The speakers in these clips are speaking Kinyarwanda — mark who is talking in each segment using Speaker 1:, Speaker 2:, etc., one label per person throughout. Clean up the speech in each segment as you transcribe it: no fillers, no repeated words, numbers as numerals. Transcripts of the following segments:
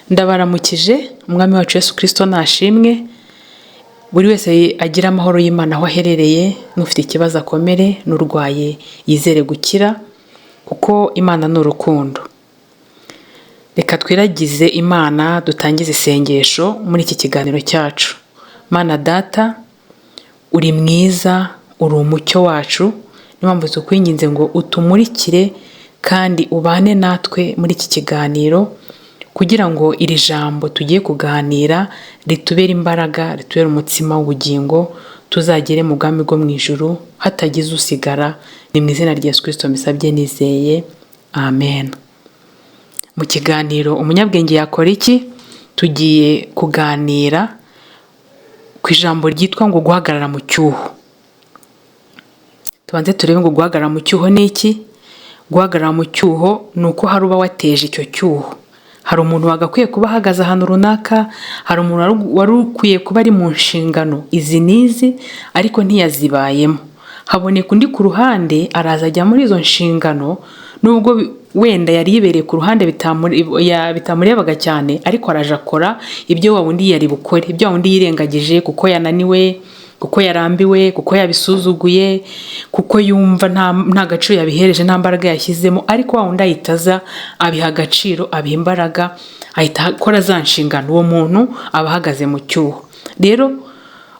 Speaker 1: Ndabaramukije, Umwami wacu Yesu Kristo nashimwe, buri wese agira amahoro y'Imana aho aherereye, n'ufite ikibazo akomere, n'urwaye yizere gukira, kuko Imana ni urukundo. Reka twiragize Imana dutangize isengesho muri iki kiganiro cyacu. Mana Data, uri mwiza, uri umucyo wacu, niyo mpamvu tukwinginze ngo utumurikire kandi ubane natwe muri iki kiganiro, kugira ngo iri jambo tugiye kuganira ritubere imbaraga, ritubere umutsima w'ubugingo, tuzagere mu bwami bwo mu ijuru hatagize usigara. Ni mu izina rya Yesu Kristo mbisabye nizeye, amen. Mu kiganiro Umunyabwenge Yakora Iki, tugiye kuganira ku ijambo ryitwa ngo guhagarara mu cyuho. Tubanze turebe ngo guhagarara mu cyuho ni iki? Guhagarara mu cyuho ni uko hari uba wateje icyo cyuho. Hari umuntu wagakwiye kuba ahagaze ahantu runaka, hari umuntu wari ukwiye kuba ari mu nshingano izi n'izi, ariko ntiyazibayemo. Haboneka undi ku ruhande, araza ajya muri izo nshingano, nubwo wenda yari yibereye ku ruhande bitamurebaga cyane, ariko araje akora ibyo wa wundi yari bukore, ibyo wa wundi yirengagije kuko yananiwe, kuko yarambiwe, kuko yabisuzuguye, kuko yumva nta gaciro yabihereje, nta mbaraga yashyizemo, ariko wa wundi ahita aza abiha agaciro, abiha imbaraga, ahita akora za nshingano. Uwo muntu aba ahagaze mu cyuho. Rero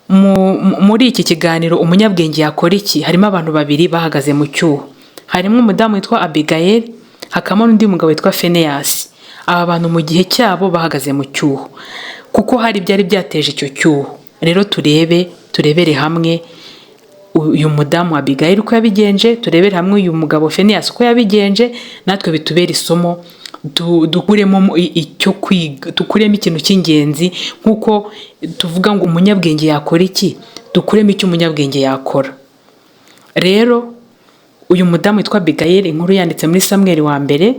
Speaker 1: muri iki kiganiro Umunyabwenge Yakora Iki, harimo abantu babiri bahagaze mu cyuho. Harimo umudamu witwa Abigail, hakabamo n'undi mugabo witwa Feneyasi. Aba bantu mu gihe cyabo bahagaze mu cyuho kuko hari ibyari byateje icyo cyuho. Rero turebere hamwe uyu mudamu Abigail uko yabigenje, turebere hamwe uyu mugabo Feneyasi uko yabigenje, natwe bitubere isomo, dukuremo icyo kwiga, dukuremo ikintu cy'ingenzi. Nk'uko tuvuga ngo umunyabwenge yakora iki, dukuremo icyo umunyabwenge yakora. Rero uyu mudamu witwa Abigail, inkuru yanditse muri Samweli wa mbere,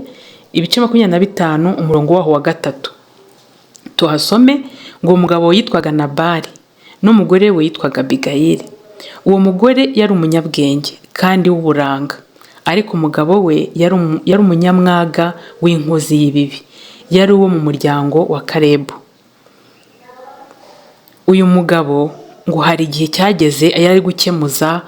Speaker 1: ibice 25, umurongo waho wa 3. Tuhasome ngo uwo mugabo yitwaga Nabali n'umugore we yitwaga Abigail. Uwo mugore yari umunyabwenge kandi w'uburanga, ariko umugabo we yari umunyamwaga w'inkozi y'ibibi, yari uwo mu muryango wa Kalebu. Uyu mugabo ngo hari igihe cyageze yari ari gukemuza,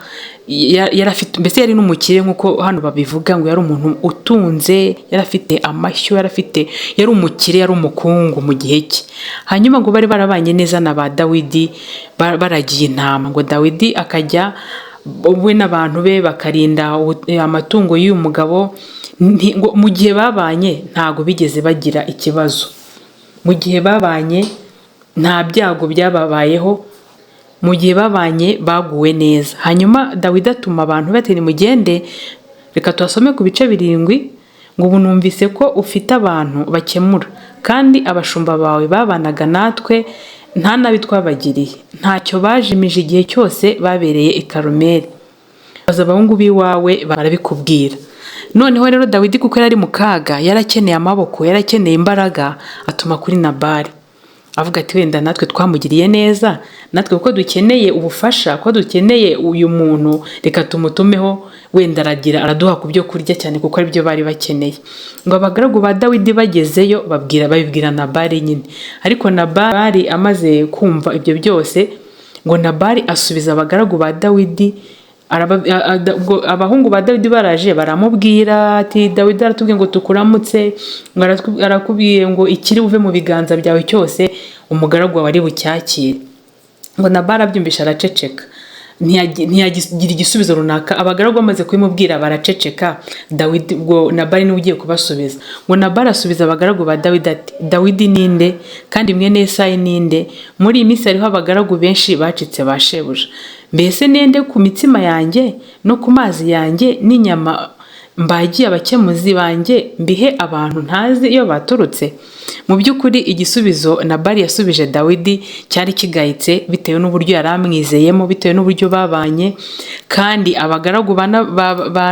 Speaker 1: yari afite, mbese yari n'umukire nk'uko hano babivuga, ngo yari umuntu utunze, yari afite amashyo, yari afite, yari umukire, yari umukungu mu gihe cye. Hanyuma ngo bari barabanye neza na ba Dawidi, baragiye intama, ngo Dawidi akajya we n'abantu be bakarinda amatungo y'uyu mugabo. Ngo mu gihe babanye ntago bigeze bagira ikibazo, mu gihe babanye nta byago byababayeho, mu gihe babanye baguwe neza. Hanyuma Dawidi atuma abantu bati: "Nimugende." Reka tuhasome ku bice 7, ngo: "Ubu numvise ko ufite abantu bakemura, kandi abashumba bawe babanaga natwe nta nabi twabagiriye, ntacyo bajimije igihe cyose babereye i Karumeli. Baza abahungu b'iwawe barabikubwira." Noneho rero Dawidi, kuko yari ari mu kaga, yarakeneye amaboko, yarakeneye imbaraga, atuma kuri Nabali, avuga ati: "Wenda natwe twamugiriye neza, natwe kuko dukeneye ubufasha, ko dukeneye uyu muntu, reka tumutumeho, wenda aragira araduha ku byo kurya," cyane kuko aribyo bari bakeneye. Ngo abagaragu ba Dawidi bagezeyo babibwira Nabali nyine. Ariko Nabali amaze kumva ibyo byose, ngo Nabali asubiza abagaragu ba Dawidi, ubwo abahungu ba Dawidi baraje baramubwira ati: "Dawidi aratubwiye ngo tukuramutse, ngo arakubwiye ngo ikiri buve mu biganza byawe cyose umugaragu wawe ari bucyakire." Ngo Nabali abyumvishe araceceka, ntiyagira igisubizo runaka. Abagaragu bamaze kubimubwira baraceceka. Dawidi, ubwo Nabali niwe ugiye kubasubiza. Ngo Nabali asubiza abagaragu ba Dawidi ati: "Dawidi ninde, kandi mwene Yesayi ninde? Muri iyi minsi hariho abagaragu benshi bacitse ba shebuja. Mbese nende ku mitsima yanjye no ku mazi yanjye n'inyama mbagiye abakemuzi banjye, mbihe abantu ntazi iyo baturutse?" Mu by'ukuri igisubizo Nabali yasubije Dawidi cyari kigayitse, bitewe n'uburyo yari amwizeyemo, bitewe n'uburyo babanye, kandi abagaragu ba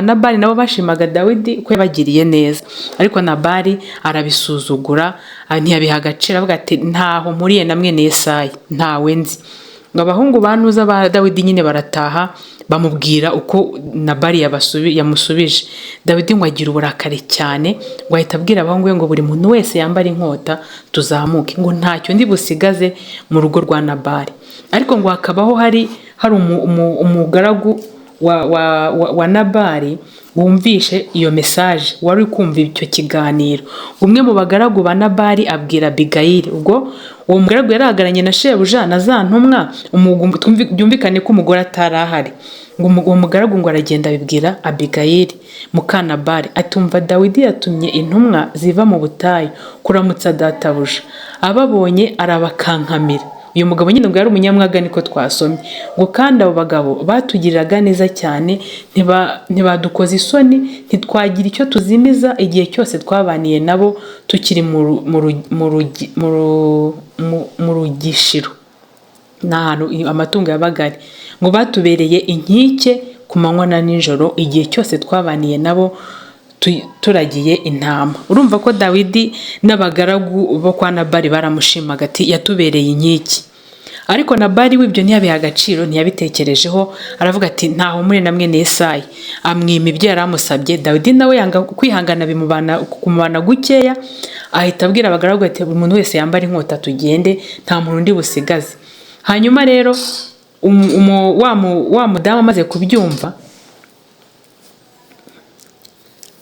Speaker 1: Nabali nabo bashimaga Dawidi ko yabagiriye neza. Ariko Nabali arabisuzugura, ntiyabiha agaciro, avuga ati: "Ntaho mpuriye na mwene Yesayi, ntawe nzi." Ngo abahungu ba nuza ba Dawidi nyine barataha. Bamubwira uko Nabali yamusubije. Dawidi ngo agira uburakari cyane, ngo ahita abwira abahungu be ngo buri muntu wese yambare inkota tuzamuke, ngo ntacyo ndi busigaze mu rugo rwa Nabali. Ariko ngo hakabaho hari umugaragu wa Nabali wumvishe iyo message, wari uri kumva icyo kiganiro. Umwe mu bagaragu ba Nabali abwira Abigayili. Ubwo uwo mugaragu yarahagararanye na shebuja na za ntumwa, byumvikane ko umugore atari ahari. Ngo uwo mugaragu ngo aragenda abibwira Abigayili muka Nabali, atumva Dawidi yatumye intumwa ziva mu butayu kuramutsa databuja, ababonye arabakankamira. Uyu mugabo nyine ngo yari umunyamwaga, niko twasomye. Ngo kandi abo bagabo batugiriraga neza cyane, ntibadukoza isoni, ntitwagira icyo tuzimiza igihe cyose twabaniye nabo tukiri mu rugishiro, ni ahantu amatungo yabaga ari. Ngo batubereye inkike ku manywa na nijoro igihe cyose twabaniye nabo turagiye intama. Urumva ko Dawidi n'abagaragu bo kwa Nabali baramushimaga, ati yatubereye inkike. Ariko Nabali w'ibyo ntiyabiha agaciro, ntiyabitekerejeho, aravuga ati ntaho muri na mwene Yesayi, amwima ibyo yari amusabye. Dawidi nawe yanga kwihangana, bimubana kumubana gukeya, ahita abwira abagaragu ati buri muntu wese yambare inkota tugende, nta muntu undi busigaze. Hanyuma rero wa mudamu amaze kubyumva,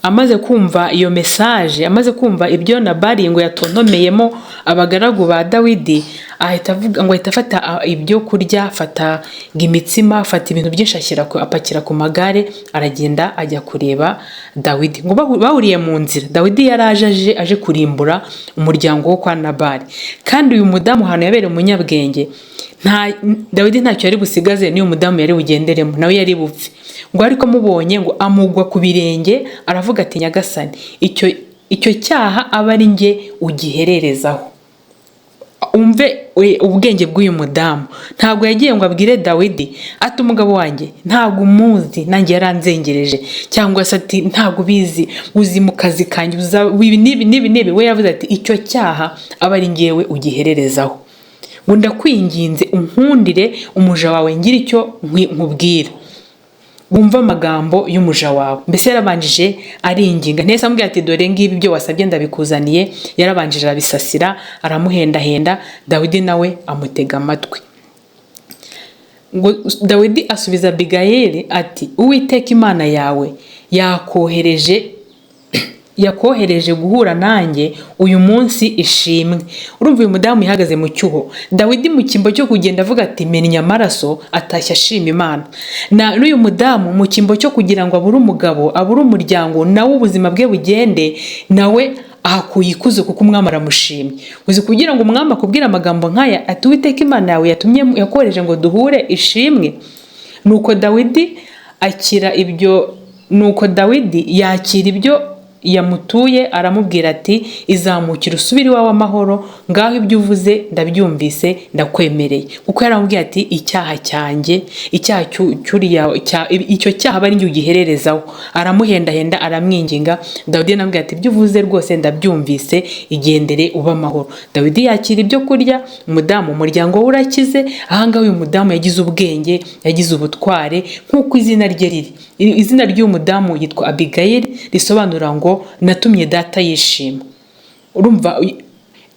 Speaker 1: amaze kumva iyo message, amaze kumva ibyo Nabali ngo yatontomeyemo abagaragu ba Dawidi, ahita avuga ngo ahita afata ibyo kurya, afata imitsima, afata ibintu byinshi, apakira ku magare, aragenda ajya kureba Dawidi. Ngo bahuriye mu nzira, Dawidi yari aje kurimbura umuryango wo kwa Nabali. Kandi uyu mudamu ahantu yabereye umunyabwenge, nta Dawidi ntacyo yari busigaze, n'uyu mudamu yari bugenderemo, nawe yari bupfe. Ngo ariko amubonye ngo amugwa ku birenge, aravuga ati Nyagasani, icyo cyaha aba ari njye ugihererezaho. Umve ubwenge bw'uyu mudamu, ntabwo yagiye ngo abwire Dawidi ati umugabo wanjye ntabwo umuzi, nanjye yaranzengereje, cyangwa se ati ntabwo ubizi, uzi mu kazi kanjye, uza ibi n'ibi n'ibi n'ibi. We yavuze ati icyo cyaha aba ari njyewe ugihererezaho, ngo ndakwinginze unkundire umuja wawe ngire icyo nkubwira, wumve amagambo y'umuja wawe. Mbese yarabanjije aringinga, ntese amubwira ati dore ngibi ibyo wasabye ndabikuzaniye. Yarabanjije arabisasira, aramuhendahenda, Dawidi nawe amutega amatwi. Ngo Dawidi asubiza Abigayili ati Uwiteka Imana yawe yakohereje guhura nanjye uyu munsi, ishimwe. Urumva uyu mudamu yahagaze mu cyuho. Dawidi mu cyimbo cyo kugenda avuga ati mennye amaraso, atashye ashima Imana. Na n'uyu mudamu mu cyimbo cyo kugira ngo abure umugabo, abure umuryango, nawe ubuzima bwe bugende, nawe ahakuye ikuzo kuko umwami aramushimye. Uzi kugira ngo umwami akubwire amagambo nk'aya ati Uwiteka Imana yawe yatumye yakohereje ngo duhure, ishimwe. Nuko Dawidi akira ibyo, nuko Dawidi yakira ibyo yamutuye, aramubwira ati izamukira usubire iwawe amahoro, ngaho ibyo uvuze ndabyumvise, ndakwemereye. Kuko yaramubwiye ati icyaha cyanjye, icyaha cy'uriya, icyo cyaha aba ari njye ugihererezaho. Aramuhendahenda, aramwinginga. Dawidi aramubwira ati ibyo uvuze rwose ndabyumvise, igendere ube amahoro. Dawidi yakira ibyo kurya, umudamu umuryango we urakize. Ahangaha uyu mudamu yagize ubwenge, yagize ubutware nk'uko izina rye riri. Izina ry'uyu mudamu yitwa Abigayili, risobanura ngo natumye data yishima. Urumva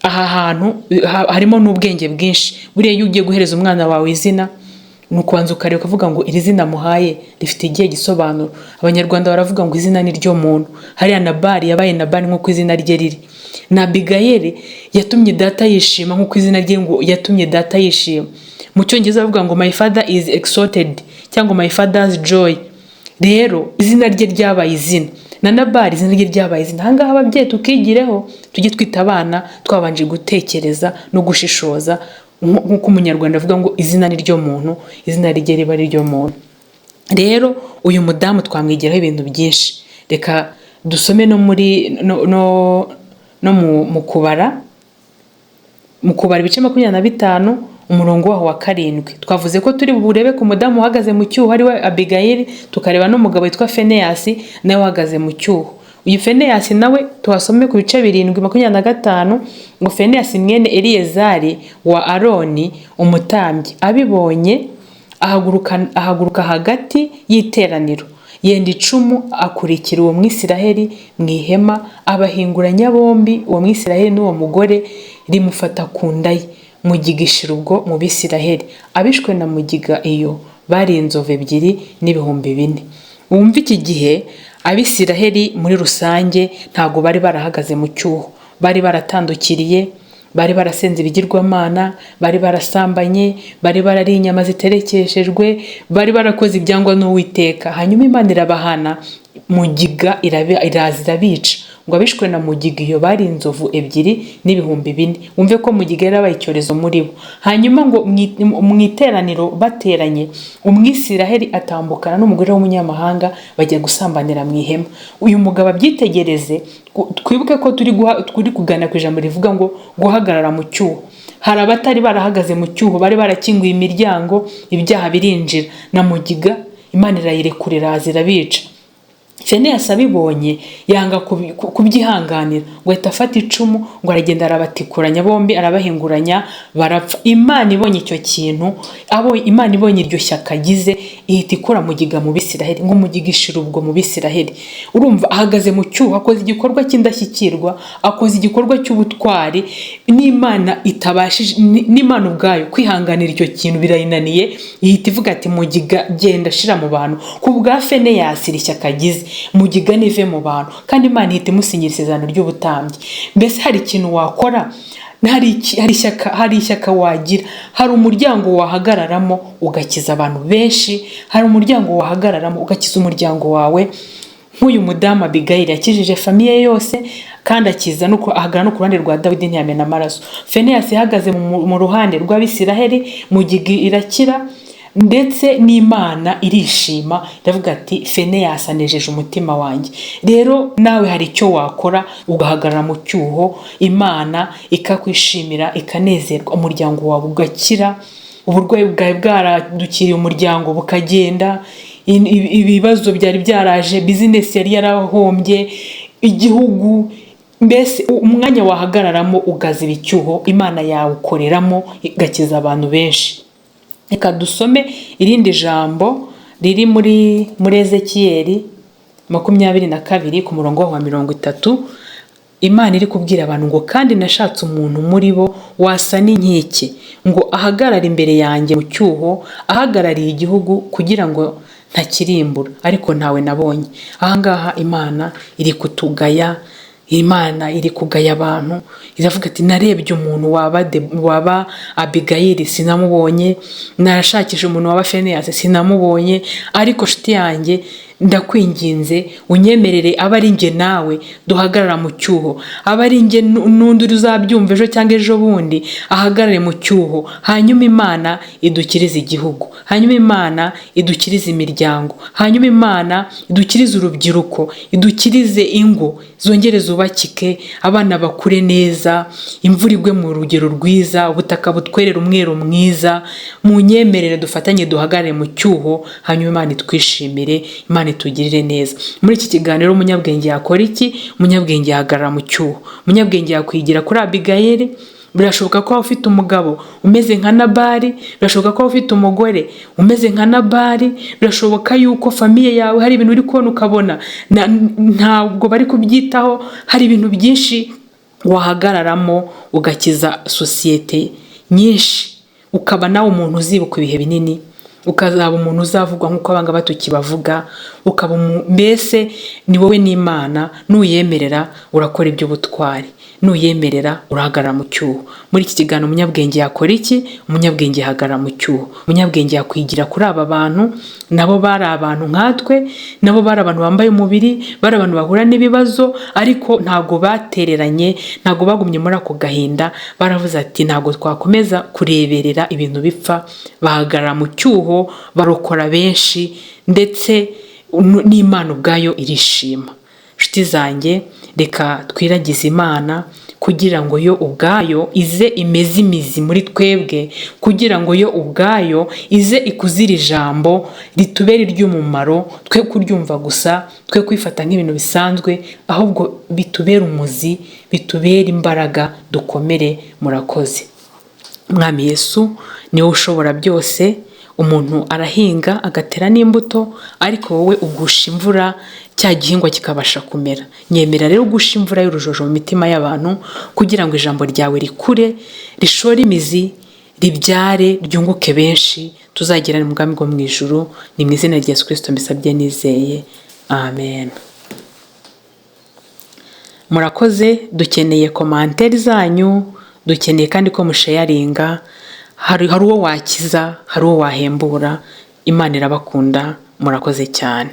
Speaker 1: aha hantu harimo n'ubwenge bwinshi. Buriya iyo ugiye guhereza umwana wawe izina, ni ukubanza ukareba ukavuga ngo iri zina muhaye rifite igihe gisobanuro. Abanyarwanda baravuga ngo izina ni ryo muntu. Hariya Nabali yabaye Nabali nk'uko izina rye riri, na Abigayili yatumye data yishima nk'uko izina rye ngo yatumye data yishima. Mu Cyongereza bavuga ngo my father is exalted cyangwa my father's joy. Rero izina rye ryabaye izina, na Nabali izina rye ryabaye izina. Ahangaha ababyeyi tukigireho, tujye twita abana twabanje gutekereza no gushishoza, nk'uko umunyarwanda avuga ngo izina ni ryo muntu, izina rye riba ari ryo muntu. Rero uyu mudamu twamwigiraho ibintu byinshi. Reka dusome no muri no, no, no mu, mu kubara mu Kubara ibice 25 umurongo waho wa 7. Twavuze ko turi burebe ku mudamu uhagaze mu cyuho ari we Abigayili, tukareba n'umugabo witwa Feneyasi nawe uhagaze mu cyuho. Uyu Feneyasi nawe tuhasome ku bice 7:25, ngo Feneyasi mwene Eliyezari wa Aroni umutambyi abibonye Ahaguruka hagati y'iteraniro, yenda icumu, akurikira uwo Mwisiraheli mu ihema, abahinguranya bombi, uwo Mwisiraheli n'uwo mugore, rimufata ku nda ye. Mugiga ishira ubwo mu Bisiraheli. Abishwe na mugiga iyo bari inzovu 2 n'ibihumbi 4. Wumva, iki gihe Abisiraheli muri rusange ntabwo bari barahagaze mu cyuho, bari baratandukiriye, bari barasenze ibigirwamana, bari barasambanye, bari barariye inyama ziterekeshejwe, bari barakoze ibyangwa n'Uwiteka. Hanyuma Imana irabahana, mugiga iraza irabica. Ngo abishwe na mugiga iyo bari inzovu 2 n'ibihumbi 4. Wumve ko mugiga yarabaye icyorezo muri bo. Hanyuma ngo mu iteraniro bateranye, Umwisiraheli atambukana n'umugore w'umunyamahanga, bajya gusambanira mu ihema. Uyu mugabo abyitegereze, twibuke ko turi kugana ku ijambo rivuga ngo guhagarara mu cyuho. Hari abatari barahagaze mu cyuho, bari barakinguye imiryango, ibyaha birinjira, na mugiga Imana irayirekura, iraza irabica. Feneyasi abibonye yanga kubyihanganira, ngo ahita afata icumu, ngo aragenda arabatikuranya bombi, arabahinguranya, barapfa. Imana ibonye icyo kintu, Imana ibonye iryo shyaka agize, ihita ikura mugiga mu Bisiraheli, ngo mugiga ishira ubwo mu Bisiraheli. Urumva, ahagaze mu cyuho, akoze igikorwa cy'indashyikirwa, akoze igikorwa cy'ubutwari, n'Imana itabashije, n'Imana ubwayo kwihanganira icyo kintu birayinaniye, ihita ivuga ati mugiga genda shira mu bantu ku bwa Feneyasi, iri shyaka agize, mugiga nive mu bantu. Kandi Imana ihita imusinyira isezerano ry'ubutambyi. Mbese hari ikintu wakora, hari ishyaka wagira, hari umuryango wahagararamo ugakiza abantu benshi, hari umuryango wahagararamo ugakiza umuryango wawe, nk'uyu mudamu Abigayili yakijije famille yose, kandi akiza no ahagarara no ku ruhande rwa Dawidi, ntiyamena amaraso. Feneyasi yahagaze mu ruhande rw'Abisiraheli, mugiga irakira, ndetse n'Imana irishima, iravuga ati Feneyasi anejeje umutima wanjye. Rero nawe hari icyo wakora ugahagarara mu cyuho, Imana ikakwishimira, ikanezerwa, umuryango wawe ugakira, uburwayi bwawe bwaradukiriye umuryango bukagenda, ibibazo byari byaraje, bizinesi yari yarahombye, igihugu, mbese umwanya wahagararamo ugaziba icyuho, Imana yawukoreramo igakiza abantu benshi. Reka dusome irindi jambo riri muri Ezekiyeli 22 ku murongo wa 30. Imana iri kubwira abantu ngo kandi nashatse umuntu muri bo wasa n'inkike, ngo ahagarare imbere yanjye mu cyuho, ahagarariye igihugu, kugira ngo ntakirimbura, ariko ntawe nabonye. Ahangaha Imana iri kutugaya, Imana iri kugaya abantu, iravuga ati narebye umuntu waba Abigayili sinamubonye, narashakisha umuntu waba Feneyasi sinamubonye, ariko nshuti yanjye ndakwinginze unyemerere abe ari njye nawe duhagarara mu cyuho, abe ari njye n'undi uzabyumva ejo cyangwa ejo bundi ahagarare mu cyuho, hanyuma Imana idukirize igihugu, hanyuma Imana idukirize imiryango, hanyuma Imana idukirize urubyiruko, idukirize ingo zongere zubakike, abana bakure neza, imvura igwe mu rugero rwiza, ubutaka butwerere umwero mwiza. Munyemerere dufatanye duhagarare mu cyuho, hanyuma Imana itwishimire, Imana itugirire neza. Muri iki kiganiro umunyabwenge yakora iki? Umunyabwenge yahagarara mu cyuho. Umunyabwenge yakwigira kuri Abigayeli. Birashoboka ko waba ufite umugabo umeze nka Nabali, birashoboka ko waba ufite umugore umeze nka Nabali, birashoboka yuko famille yawe hari ibintu uri kubona ukabona ntabwo bari kubyitaho. Hari ibintu byinshi wahagararamo ugakiza sosiyete nyinshi, ukaba nawe umuntu uzibuka ibihe binini, ukazaba umuntu uzavugwa nk'uko abangaba tukibavuga, ukaba mbese ni wowe n'Imana. Nuyemerera urakora iby'ubutwari, nuyemerera urahagarara mu cyuho. Muri iki kiganiro umunyabwenge yakora iki? Umunyabwenge yahagarara mu cyuho. Umunyabwenge yakwigira kuri aba bantu, nabo bari abantu nkatwe, nabo bari abantu bambaye umubiri, bari abantu bahura n'ibibazo, ariko ntabwo batereranye, ntabwo bagumye muri ako gahinda, baravuze ati ntabwo twakomeza kureberera ibintu bipfa, bahagarara mu cyuho, barokora benshi, ndetse n'Imana ubwayo irishima. Nshuti zanjye, reka twiragize Imana kugira ngo yo ubwayo ize imeze imizi muri twebwe, kugira ngo yo ubwayo ize ikuzire ijambo ritubere iry'umumaro, twe kuryumva gusa, twe kwifata nk'ibintu bisanzwe, ahubwo bitubere umuzi, bitubere imbaraga, dukomere. Murakoze. Mwami Yesu, ni wowe ushobora byose, Umuntu arahinga agatera n'imbuto, ariko wowe ugusha imvura cya gihingwa kikabasha kumera. Nyemera rero ugusha imvura y'urujojo mu mitima y'abantu, kugira ngo ijambo ryawe rikure, rishore imizi, ribyare, ryunguke benshi, tuzagerane mu bwami bwo mu ijuru. Ni mu izina rya Yesu Kristo mbisabye nizeye, amen. Murakoze. Dukeneye commentaires zanyu, dukeneye kandi ko musharinga. Hari uwo wakiza, hari uwo wahembura. Imana irabakunda. Murakoze cyane.